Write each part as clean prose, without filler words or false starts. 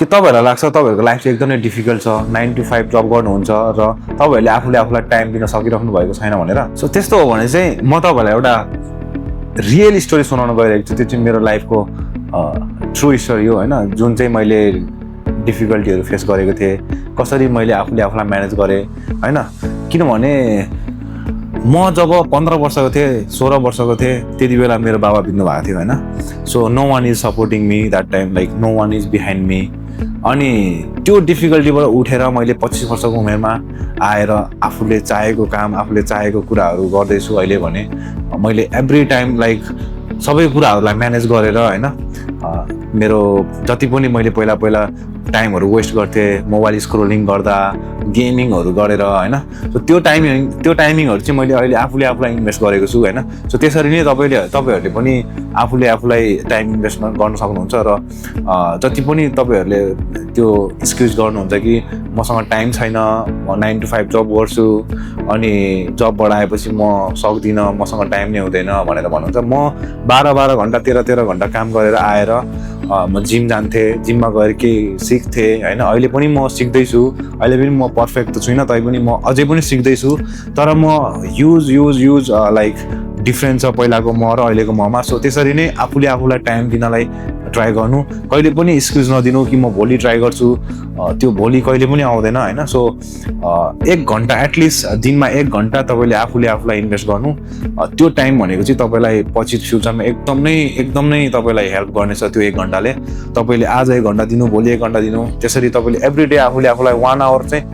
कि तपाईँहरूलाई लाग्छ तपाईँहरूको लाइफ चाहिँ एकदमै डिफिकल्ट छ, 9 to 5 जब गर्नुहुन्छ र तपाईँहरूले आफूलाई टाइम दिन सकिराख्नु भएको छैन भनेर। सो त्यस्तो हो भने चाहिँ म तपाईँहरूलाई एउटा रियल स्टोरी सुनाउन गइरहेको छु। त्यो चाहिँ मेरो लाइफको ट्रु स्टोरी हो होइन, जुन चाहिँ मैले डिफिकल्टीहरू फेस गरेको थिएँ, कसरी मैले आफूलाई म्यानेज गरेँ होइन। किनभने म जब 15 वर्षको थिएँ, 16 वर्षको थिएँ, त्यति बेला मेरो बाबा बित्नु भएको थियो होइन। So no one is supporting me that time, like no one is behind me. अनि त्यो डिफिकल्टीबाट उठेर मैले 25 वर्षको उमेरमा आएर आफूले चाहेको काम, आफूले चाहेको कुराहरू गर्दैछु अहिले भने मैले एभ्री टाइम लाइक सबै कुराहरूलाई म्यानेज गरेर होइन। मेरो जति पनि मैले पहिला टाइमहरू वेस्ट गर्थेँ मोबाइल स्क्रोलिङ गर्दा, गेमिङहरू गरेर होइन। सो त्यो टाइमिङहरू चाहिँ मैले अहिले आफूलाई इन्भेस्ट गरेको छु होइन। सो त्यसरी नै तपाईँहरूले पनि आफूलाई टाइम इन्भेस्टमेन्ट गर्न सक्नुहुन्छ। र जति पनि तपाईँहरूले त्यो एक्सक्युज गर्नुहुन्छ कि मसँग टाइम छैन, म 9 to 5 जब गर्छु अनि जबबाट आएपछि म सक्दिनँ, मसँग टाइम नै हुँदैन भनेर भन्नुहुन्छ। म 12 घन्टा 13 घन्टा काम गरेर आएर म जिम जान्थेँ, जिममा गएर केही सिक्थेँ होइन। अहिले पनि म सिक्दैछु, अहिले पनि म पर्फेक्ट त छुइनँ, तैपनि म अझै पनि सिक्दैछु। तर म युज लाइक डिफ्रेन्स छ पहिलाको म र अहिलेको ममा। सो त्यसरी नै आफूलाई टाइम दिनलाई ट्राई गर्नु, कहिले पनि एक्सक्युज नदिनु कि म भोलि ट्राई गर्छु, त्यो भोलि कहिले पनि आउँदैन होइन। सो 1 घन्टा एटलिस्ट दिनमा 1 घन्टा तपाईँले आफूलाई इन्भेस्ट गर्नु। त्यो टाइम भनेको चाहिँ तपाईँलाई पछि फ्युचरमा एकदमै तपाईँलाई हेल्प गर्नेछ। त्यो 1 घन्टाले तपाईँले आज 1 घन्टा दिनु, भोलि 1 घन्टा दिनु, त्यसरी तपाईँले एभ्री डे आफूलाई 1 आवर चाहिँ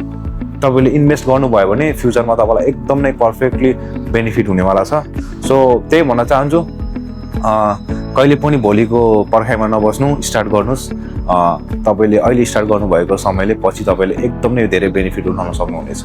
तपाईँले इन्भेस्ट गर्नुभयो भने फ्युचरमा तपाईँलाई एकदमै पर्फेक्टली बेनिफिट हुनेवाला छ। सो त्यही भन्न चाहन्छु, कहिले पनि भोलिको पर्खाइमा नबस्नु, स्टार्ट गर्नुहोस्। तपाईँले अहिले स्टार्ट गर्नुभएको समयले पछि तपाईँले एकदमै धेरै बेनिफिट उठाउन सक्नुहुनेछ।